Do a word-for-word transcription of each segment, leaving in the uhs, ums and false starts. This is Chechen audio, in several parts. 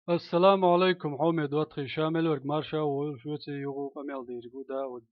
Ассаламу алейкум, хьоме доттагӀий, ша мел верг марша войла, шуца юха къамел дийриг ву Дауд.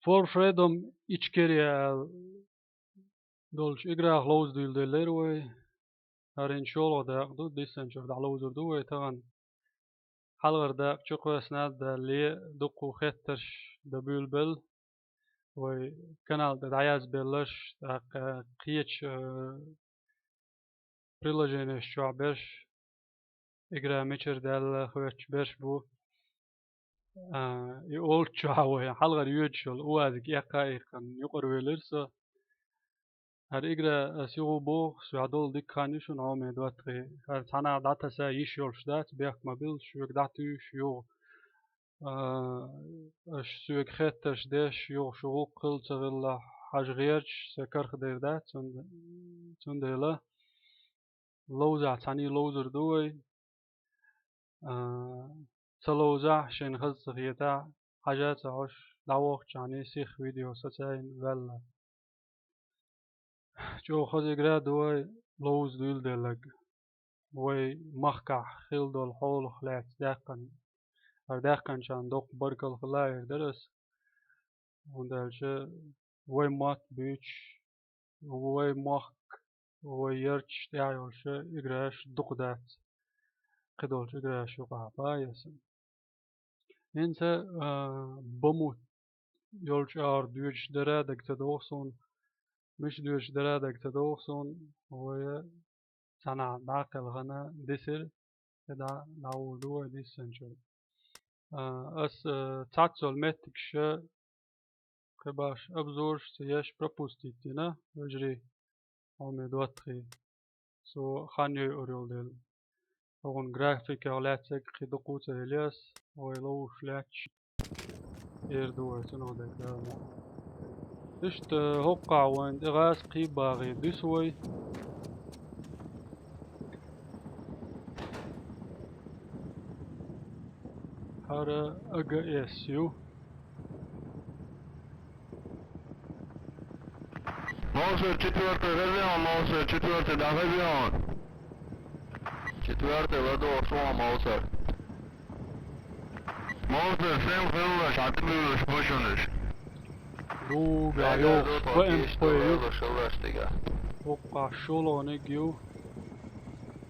For Freedom Ичкерия аьлла долчу играх ловза дуьйладеллера вай. ХӀара хӀинца шолгӀа дакъа ду, диссанчуьра дӀаловзур ду вай тахана. Хьалхара дакъа чу кхоьссина а даьлла, дуккха хеттарш дан буьйлабелла. Вай канал тӀе дӀаязбелларш, тӀаккха кхечу, э, приложениеш чохь берш, игра мичара даьлла хоьттуш берш бу. А, и олуччохь вай хьалхара йоьдуш йолу УАЗик эккха а иккхина юкъара велира со. ХӀара игра ас юха боху, соьга долу дика хан ю шуна, хьоме доттагӀий. ХӀара цхьанхьа дӀатаса йиш йолуш дац, бехк ма билла, шуьга дӀатуьйсуш юха. А, аша соьга хеттарш деш, юха шу гӀуллакх хилла ца хилла хьажа гӀерташ, сан карах дер дац, цундела ловзахь цхьаьний ловзур ду вай. А, ца ловзахь, шайна хаза ца хетахь, хьажа а ца Ӏаш, дӀавохчахьаний сиха видео сацайна ваьлла. ЧӀогӀа хаза игра ду вай ловза дуьйладелларг. Вай махкахь хилла долу хьолах лаьцна даьккхина. ХӀара даьккхинчарна доккха баркалла хила эр дара ас. ХӀунда аьлча вай мотт буьйцуш, вай мохк, вай ярташ тӀехь йолуш играш дукха дац. Кхидолчу играш юкъахь бан ясана. ХӀинца, а, бамут йолчу агӀор доьдуш дара а дага ца догӀу суна. Мича доьдуш дара а дага ца догӀу суна, вай цхьанхьа дӀа а кхелхина дисира, и дӀа, дӀагӀур ду вай диссанчуьра. А, ас, а, цхьаццалла меттигаш кхин баш обзораш ца еш пропустить дина, вежарий, хьоме доттагӀий. Со хан йойур йолу дела. ХӀокхуьнан графикех лаьцнарг кхин дукха ца елла ас, вай ловзуш лаьтташ эр ду вай цунах дерг дала. Иштта хӀокхахь вайн тӀегӀаза кхийбагӀий дуьсу вай. ХӀара А Г С ю. Молсер, четвёртый, хезий хьуна, Молсер, четвёртый, дӀахезий хьуна? Четвёртый, ладугӀу суна, Молсер. Молсер, сел хилалаш, хьан тӀебуьйлуш бу шуна уьш? Дуга, йохуш, Б М П ю. ХӀокхахь шолгӀаниг ю.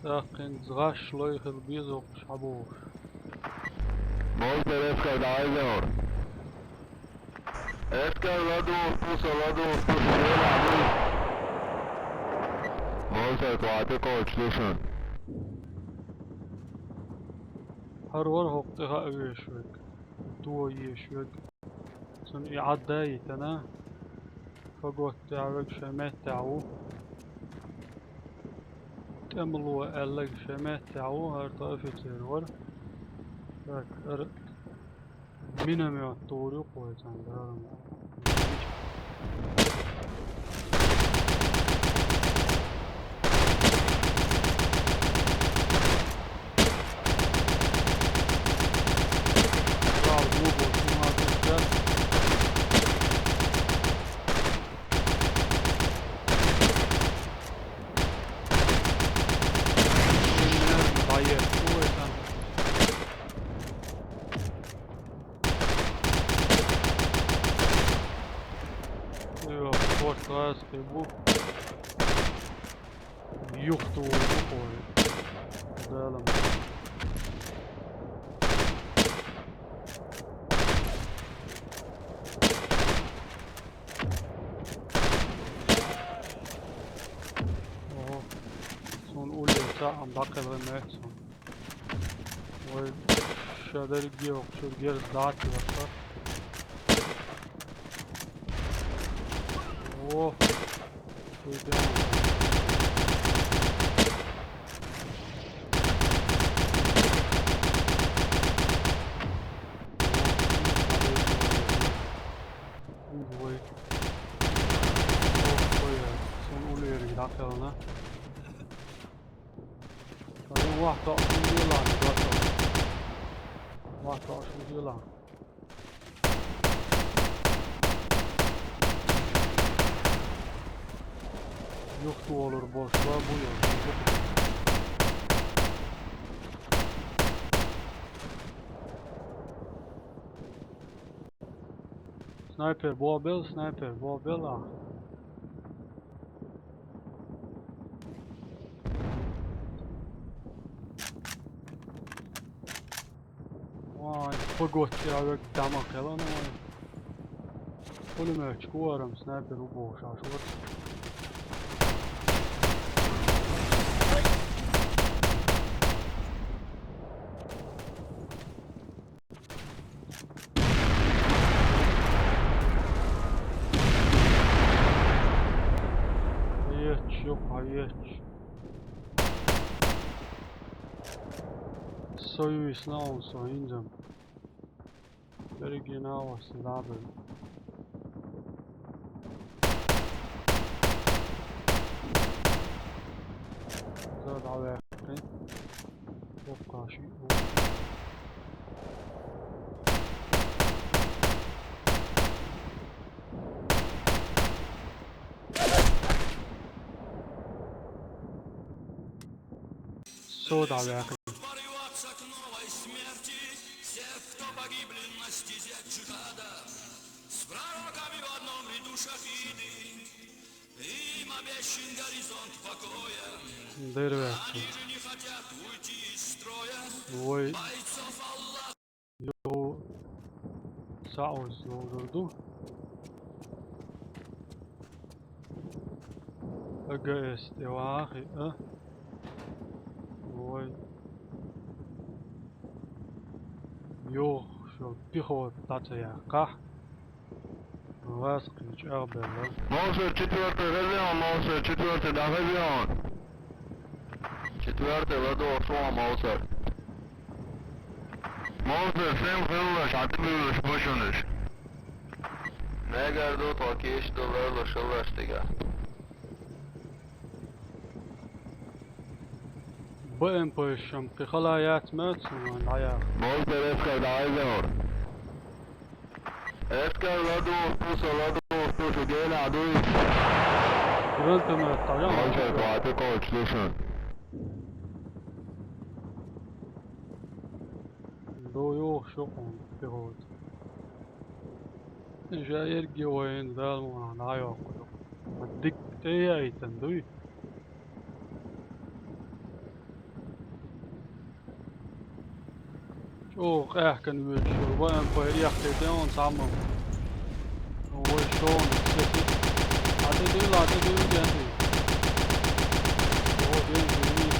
ТӀаккха хӀинца гӀаш лой хила беза хӀокхуш хьабохуш. Молсер, эскар дӀахезий хьуна? Эскар ладугӀу туса, ладугӀу туса, елахь дуй. Молсер, кху хьан тӀекхочуш ду шуна. ХӀара вара хӀокху тӀе хаа веш верг, туо еш верг. Цунна и Ӏадда а йитина, фагот тӀехь верг шайн меттехь ву. ТӀемало аьлларг шайн меттехь ву, хӀара тхан офицер вара. Так, хӀара миномет тур ю кху вай цхьана, дарам. Правда, ну, больше не могу сейчас. Боец, кху вай цхьана. Йо, спорт класс, ты бу. Юхту, юхой. Далам. Ого. Суна уллера цхьаъ-м дӀакхелхина меца суна. Вай ша дерриге а воккхачуьра герз дӀа а тилларх. О! Шуьйта. Вай. Ох, вай, суна уллера дӀакхелхина. Ай, вахтахь шун хилахь, вахтахь шун хилахь. Юхту волур бош ва бу йо. Снайпер бобел, снайпер бобел, а. Вай, погодьте, а век дамаг хилана вай. Пулемётчик варам, снайпер убогаш вар. Еччо, а еччо. Союз наун со инзам. Берегинава силабы. Зад авяхты. Оккаши. Со давяхты. Дервяхты. Вой. Йо, саус йолдурду. ГС тӀе вахи, а? Вой. Йо, шо пехота тӀа ца яьккхахь. Васкъи чӀагӀбелла. Молсер четвёртый хезеон, Молсер четвёртый дӀахезеон. Четвёртый ладугӀу суна, Молсер. Молсер, сел хилалаш, хьан тӀебуьйлуш бу шуна уьш. Мегар ду, тхо кийча ду, ларлуш хилалаш цигахь. БМП-шам кхин хала яц моьтту суна вайн дӀаяха. Молсер, эскар дӀахезеон. Эскар ладугӀуш ду со, ладугӀуш ду со, генахь дуй. Гранатомёт тӀехь. Молсер, кхойтта кхочуш ду шуна. Ду юхуш ю хьуна, пехота. Жа ерриге вайна Дала мукъ лахь дӀайоккхур ду. Дика тӀе яийтина дуй? ЧӀогӀа къаьхкина вуьйцуш вара, БМП эккхийтина цхьаммо. Вай шовна сети. Ӏа тӀе дуьйла, Ӏа тӀе дуьйла, Генри. О, Генри, Генри.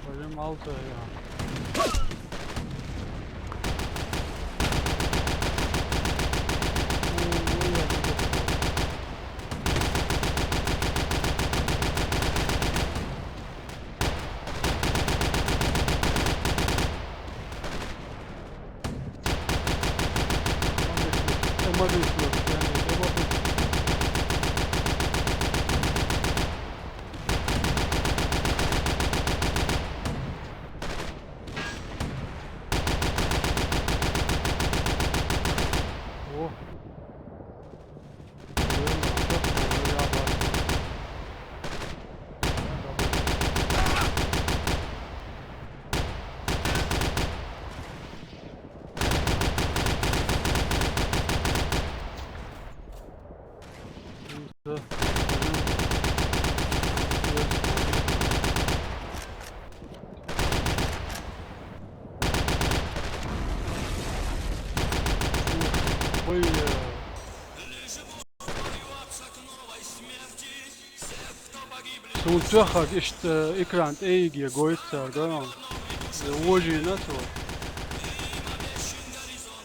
Пойдём, Алтай, я. Ой, ой, ой, ой. Суна тоьххарг иштта экран тӀе йиге гойту цара, да? Э, вожийна цо.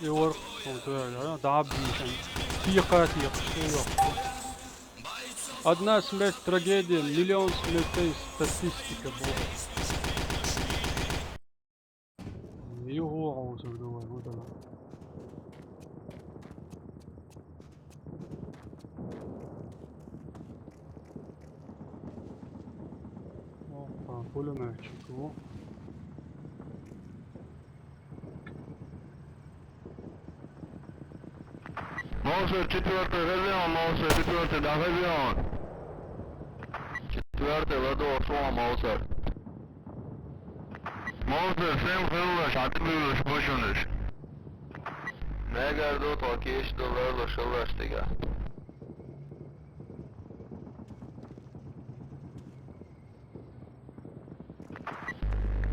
И вара суна тоьххарг, да? ДӀа а бийшина. Текха а текхаш, тӀе йоккху. Одна смерть трагедия, миллион смертей статистика бу. Юху, хьовсур ду вай, хӀун дара? пулемётчик ву. Молсер, четвёртый, разъем, Молсер, четвёртый, да, разъем. Четвёртый, ладу, шуам, Молсер. Молсер, сем хилалаш, хьатӀабуьйлуш бу шуна уж. Мегар ду, тхо кийча ду, ларлуш хилалаш цига.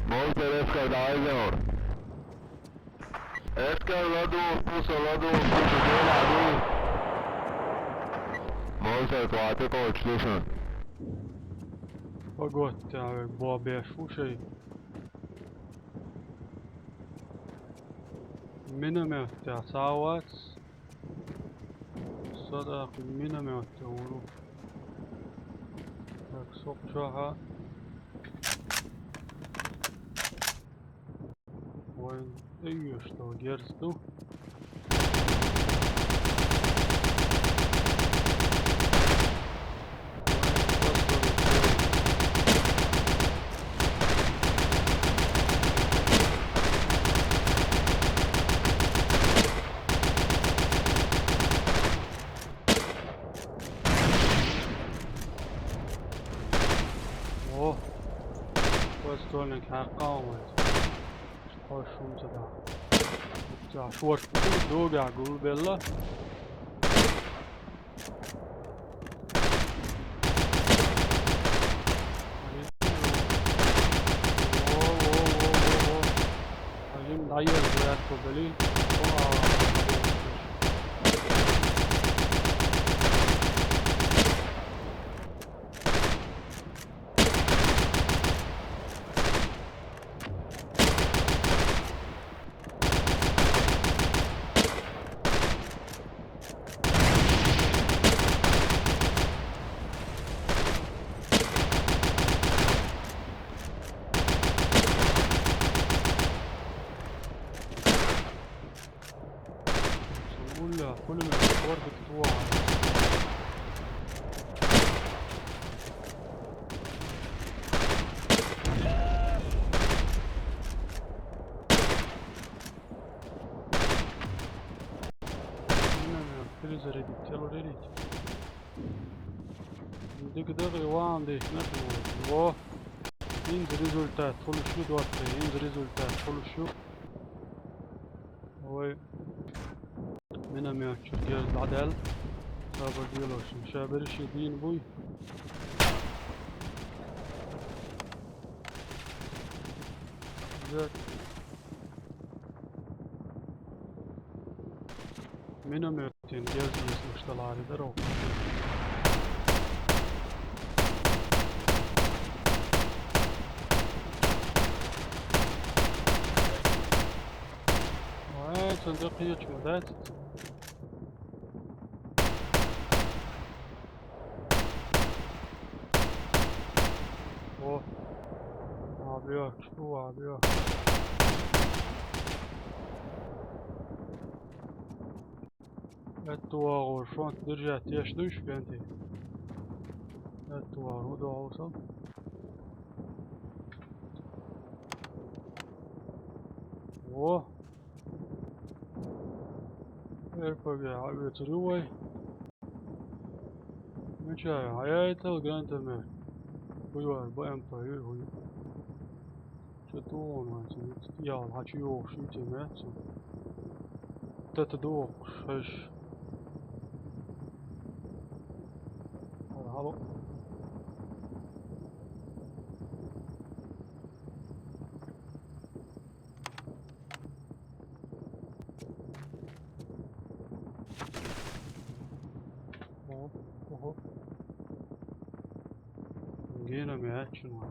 Молсер, эскар дӀаайза хьо. Эскар ладугӀу, пуса ладугӀу, пуса делахь ду. Молсер, кхоача кхочуш ду шуна. Погодьте, а вай бо беш ву шай. Миномёт тӀехь ца вац. Со тӀаккха миномёт тӀе ву. Так, со чохь а. Вайн тӀеоьшу герз ду. О, хӀара стольник хьаькъал вайн. Хьо шун ца дахь. Ца шорта дугахь гулбелла. Во, во, во, во, во. Хьажим дӀаерза лаьтто белий. О, а, а, а, а. Улля, пулемёт, кортик туа. Перезарядить, тело рядить. Дика дагӀе ван деш нах ву. Во. ХӀинца результат хуьлуш ю, доттагӀий, хӀинца результат хуьлуш ю. Вай миномётчик герз дӀадаьлла. Сабар делош. Ша берриш дийна буй. Дер. Миномётийн герз йийсалуш даларе даро. Вай, цунна тӀе кхеча ма дац. О, а, бьё, что, а, бьё. Аьтту вагӀур, фронт держать еш дуй шуьга, кӀентий? Аьтту вагӀур, хӀун догӀу со? Во! РПГ хьаоьцур ю вай. Мичара хьаяйтал гранатомёт. Хуй вара, БМП ю хӀуй. Чу тухун вайн цу ял хьачу йохуш ю те меца. Тата дохуш хьеш. Хьало. Ого, ого. Гена мяч, ну.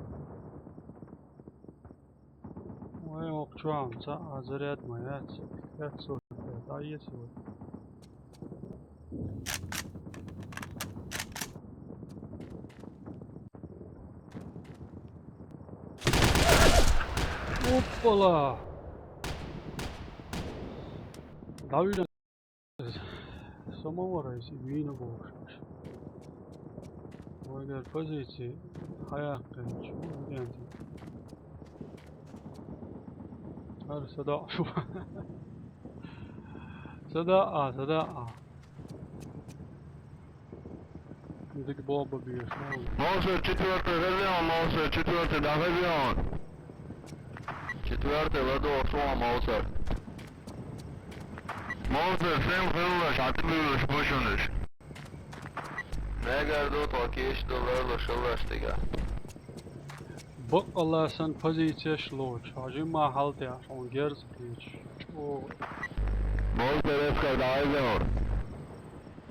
Ой, ок, чуам, ца, а заряд моя, ц-, пятьсот, да, есть вот. Оппала! Давид, самовар, если вина больше. Вайгар позиции, хаяк, конечно, варианты. Ар садаъ шу. Садаъ, садаъ. Дик бомба бьёшь, ну. Монстр четвёртый, разъём, монстр четвёртый, да, разъём. Четвёртый, ладу, шо, монстр. Монстр, всем хылла, шатыбылыш, бушуныш. Мегар ду, токиш ду, ларлу, шыллаш, тига. Бакъалла сан позицеш лоч. Хажи ма халтя, он герз бич. Чо. Монстр, эскар, да, айзен.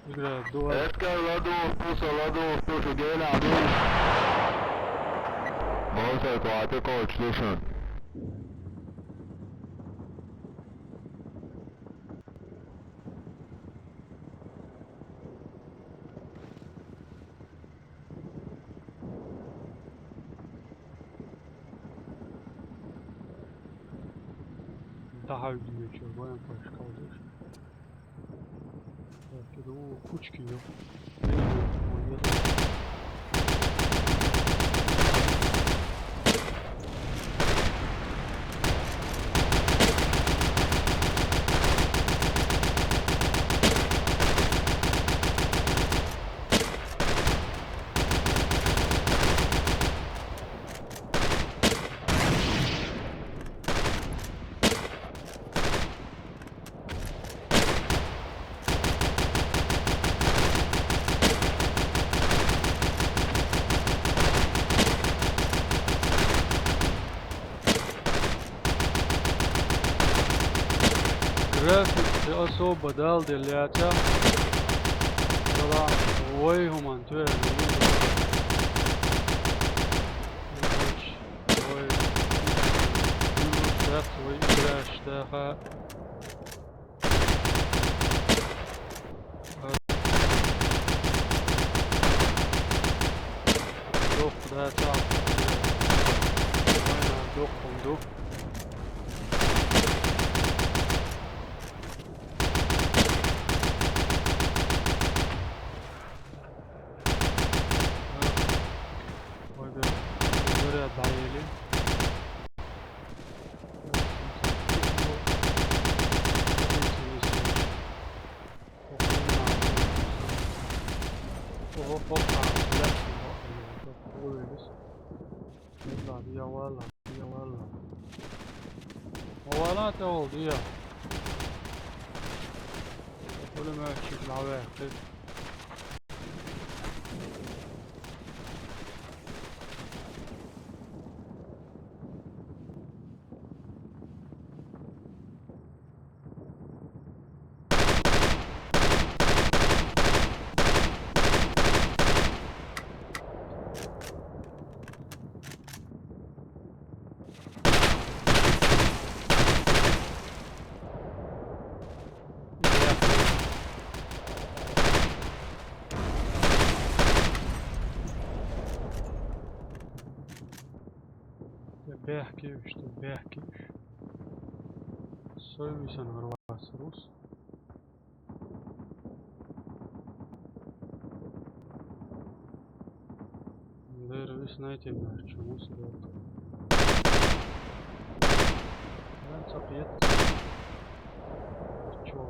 Игра, дуа. Эскар, ладу, туса, ладу, туса, гена, бич. Монстр, квати, коч, слушай. Daha ödüyor ki, bayağı başka olacak. Belki de o kuç ki yok. График особо дал делятя. Салам. Ой, гуман, тюэ. Ой, ой, играешь, да, ха. Дух, да, чао. Война, дух, дух. Ой, да. Заряд доели. Ого, хопа, я валла, я валла. Валла, это олду, я. Пулемётчик наверх. Бехкиш, бехкиш. Союзан варвас рус. Дэр вис найти, чему сидят. Я цапьет. Чё?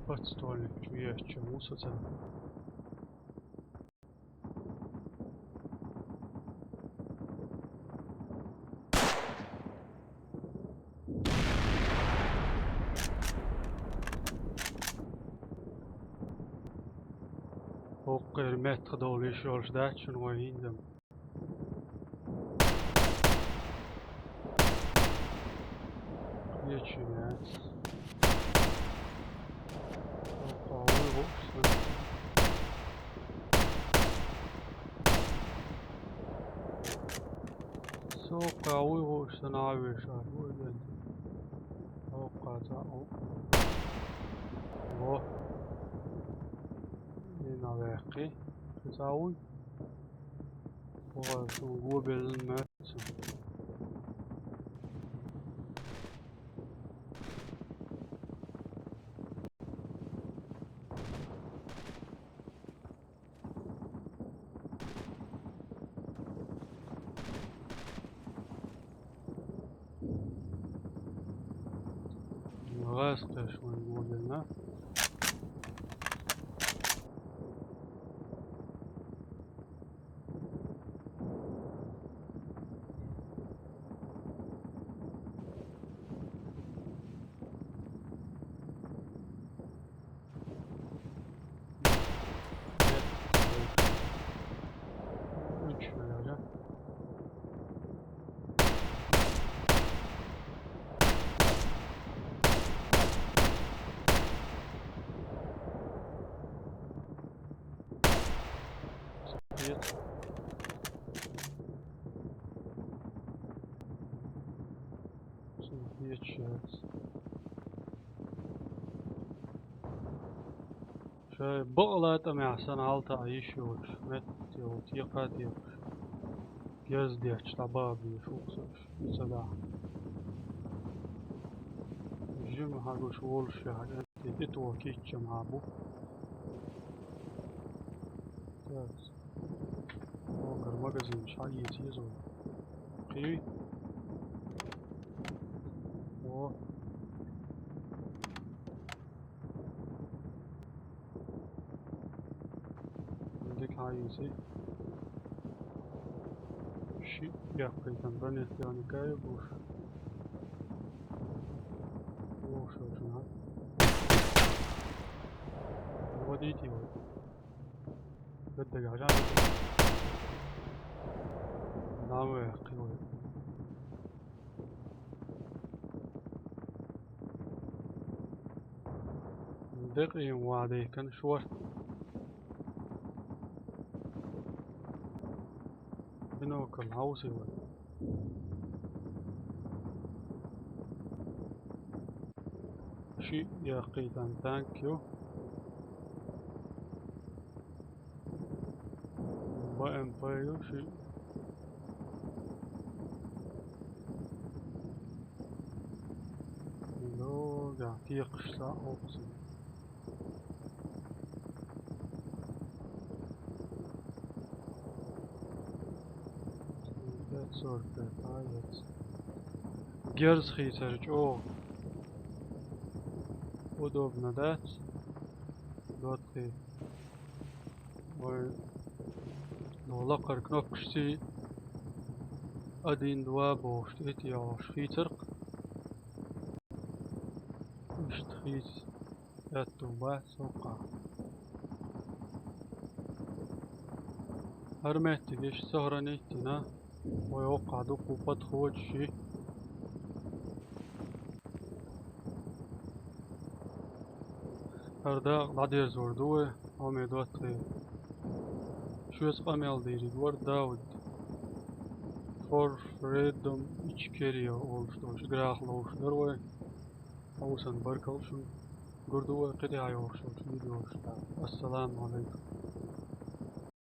Подствольник, чё я, чё мусор. Окко, эрмет хадолиш олш дачун гойиндам. Geçin ya. Okko, ой, окко. Оккха вуй гӀо, уж санна а вешар ву агент. Оккха цхьа о. Во. И на вехки. Цхьа вуй. Оха шун гобелин меца. Газ кхеш вайн гобелна. Нет. Üç herhalde. Нет. Нет, сейчас. Шоай бакъ латӀа мехь санна хьалта а йиш йолуш, метта йолу текха а текхаш, герз детташ дӀабаха безаш ву-кх со уьш, и ца дахь. Жима хьагуш волуш яхьа, кӀанте тӀе тоха кийчча ма бу. Так. О, гар магазин ша еза еза вай. Кхий. О. Дика хьан йийци? Шиъ яккхийтан ранет яникай гуш. Вовшашна. Водитель вай. Гад дагахь жан дагахь. Нам вехкхи вай. Декъий ван дехкан шорта. Бинокль хьовсий вай. Шиъ яккхийтан танк ю. Б М П ю шиъ. Лога, кехаш цхьа окху сан. Пять сорок пять, а, яц. Герз хийцар чӀогӀа удобно дац. Доций. Вай, ну, лакхара кнопкашций один, два бохуш, тӀе йогӀуш хийцарх. Иштта хийца аьтту бац хӀокхахь. ХӀара меттиг иштта сохранить йина, вай хӀокхахь дуккха подходаш йи. ХӀара дакъа дӀадерзор ду вай, хьо ме доттагӀий. Шоьца къамел дийриг вара Дауд. For Freedom Ичкерия олуш долуш грахь ловш дара вай. Хьовсан баркалла шуна. Гур ду вай кхидӀа йогӀуш йолчу видеошкахь. Ассаламу Ӏалайкум.